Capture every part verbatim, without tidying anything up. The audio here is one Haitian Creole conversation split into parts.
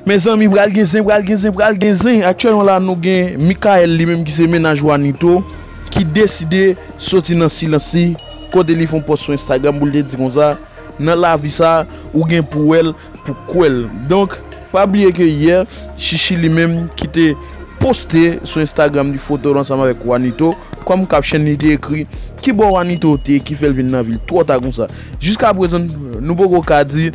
Mezanmi, pral gen zen, pral gen zen, pral gen zen. Aktyèlman la, nou gen Michael, li menm ki se mennaj Wanito, ki deside soti nan silans li, kote li fè yon pòs sou Instagram pou l te di konsa, nan lavi sa, ou gen pou wè l, pou kwè l. Donk, pa bliye ke yè, Chichi li menm ki te poste sou Instagram li foto l ansanm avèk Wanito, kòm caption li te ekri, ki bò Wanito te ye ki fè l vin nan vil twò ta konsa. Jiska prezan, nou poko ka di,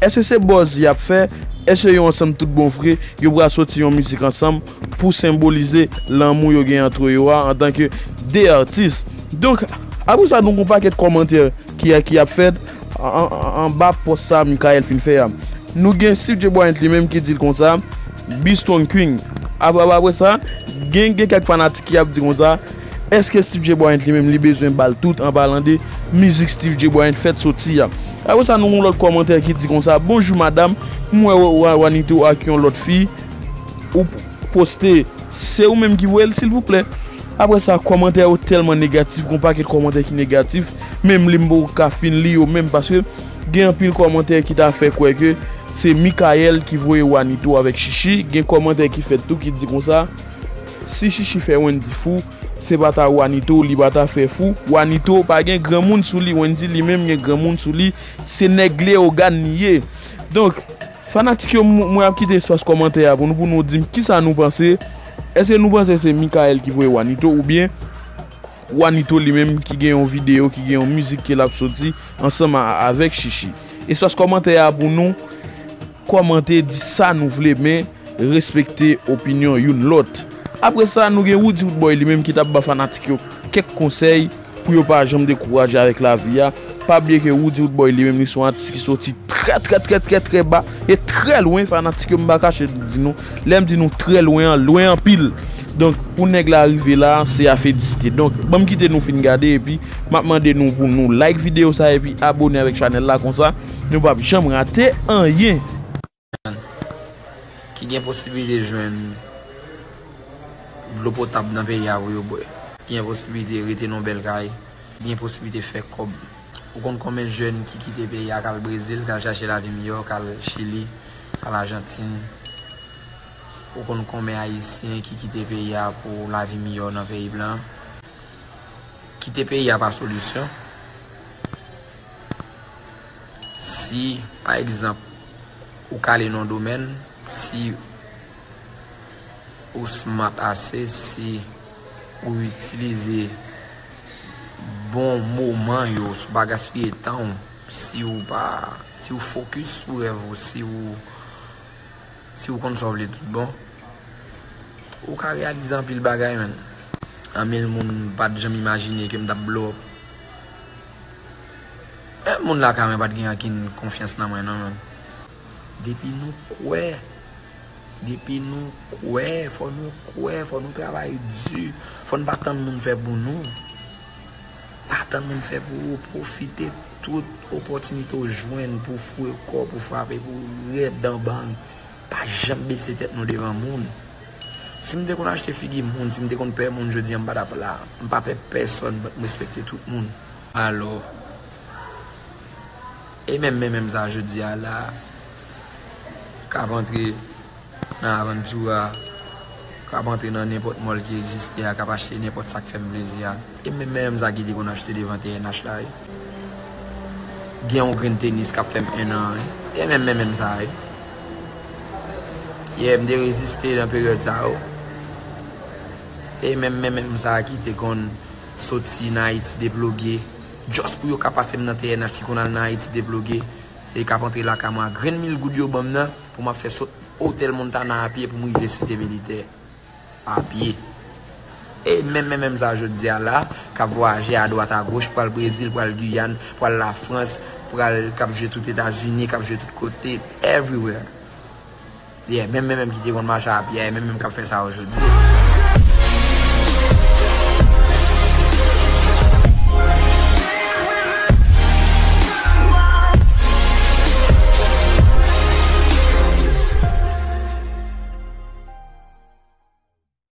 èske se buzz y ap fè, èske yo ansanm tout bon vre, yo pral soti yon mizik ansanm pou senbolize lanmou yo gen antre yo a antanke de atis. Donk, apre sa, nou gon pakèt kòmantè ki, ki ap fèt an, an, an, anba pòs sa Michael fin fè a. Nou gen Steve J Bryant li menm ki di l konsa, "Be strong, Queen." Apre, apre sa, gen, gen kèk fanatik ki ap di konsa, èske Steve J Bryant li menm li bezwen ba l tout an palan de mizik Steve J Bryant fèt soti a? Apre sa, nou gen yon lòt kòmantè ki di konsa, "Bonjou, madam, m wè Wa-, Wa-, Wanito ak yon lòt fi, ou p-, poste, se ou menm ki voye l, silvouplè." Apre sa, kòmantè yo tèlman negatif, gon pakèt kòmantè ki negatif, menm li m poko ka fin li yo menm, paske gen anpil kòmantè ki ta fè kwè ke se Michael ki voye Wanito avèk Chichi, gen kòmantè ki fèt tou ki di konsa, si Chichi fè Wendy fou, se pa ta Wanito, li pa ta fè fou. Wanito pa gen granmoun sou li, Wendy li menm gen granmoun sou li, se nèg Leyogàn li ye. Donk, fanatik yo, m-, mwen ap kite espas kòmantè a pou nou, pou nou di m kisa nou panse. Èske nou panse se Michael ki voye Wanito oubyen Wanito li menm ki gen yon videyo, ki gen yon mizik ke l ap soti ansanm a, avèk Chichi? Espas kòmantè a pou nou kòmante, di sa nou vle, men respekte opinyon youn lòt. Apre sa, nou gen Roody Roodboy li menm ki t ap ba fanatik yo kèk konsèy pou yo pa janm dekouraje avèk lavi a. Pa bliye ke Roody Roodboy li menm li se yon atis ki soti trè, trè, trè, trè, trè ba e trè lwen. Fanatik yo, m pa kache di nou, lè m di nou trè lwen an, lwen anpil. Donk, pou nèg la rive la, se a felisite. Donk, ban m kite nou fin gade, epi m ap mande nou pou nou like videyo sa, epi abone avèk chanèl la, konsa nou p ap janm rate anyen. Ki gen posiblite jwenn dlo potab nan peyi a pou yo bwè, ki gen posiblite rete nan yon bèl kay, ki gen posiblite fè kòb. Ou konn konbyen jèn ki kite peyi a, k al Brezil, k al chache lavi miyò, k al Chili, k al Ajantin? Ou konn konbyen Ayisyen ki kite peyi a pou lavi miyò nan peyi blan? Kite peyi a pa solisyon. Si, pa egzanp, ou kale nan yon domèn, si ou smart ase, si ou itilize bon moman yo, si w pa gaspiye tan w, si w pa, si w fokis sou rèv ou, si w, si w konn sa w vle tout bon, ou ka reyalize anpil bagay, menn. Anmil moun pa t janm imajine ke m t ap blow up. Menm moun lakay mwen pa t gen ankenn konfyans nan mwen, non, menn. Depi nou kwè, depi nou kwè, fò nou kwè, fò nou travay di, fò n pa tann moun fè pou nou. Pa tann moun fè pou ou, pwofite tout opòtinite w jwenn pou w foure kò w, pou w frape, pou w rèd dan bang. Pa janm bese tèt nou devan moun. Si m te konn achte figi moun, si m te konn pè moun, jodi a m pa t ap la. M pa pè pèsonn, but m respekte tout moun. Alò, e menm, menm, menm sa jodi a la, k ap antre nan avanti a, k ap antre nan nenpòt mòl ki egziste a, k ap achte nenpòt sa k fè m plezi a. E menm, menm sa ki te konn achte devan T N H la, wi. Gen yon grenn tenis k ap fè m en an, wi. E menm, menm, menm sa, wi. Yeah, m te reziste nan peryòd sa yo. E menm, menm, menm sa ki te konn soti nan Ayiti deploge, just pou yo ka pase m nan T N H ki konn al nan Ayiti deploge, e k ap antre lakay mwen a grenn mil goud yo ban m nan, pou m ap fè sot otèl Montana a pye pou m rive Site Militè a pye. E menm, menm, menm sa jodi a la, k ap vwayaje adwat agoch, pral Brezil, pral Giyàn, pral Lafrans, pral, k ap jwe tout Etazini, k ap jwe tout kote, everywhere. Yeah, menm, menm, menm ki te konn mache a pye a, e menm, menm k ap fè sa yo jodi.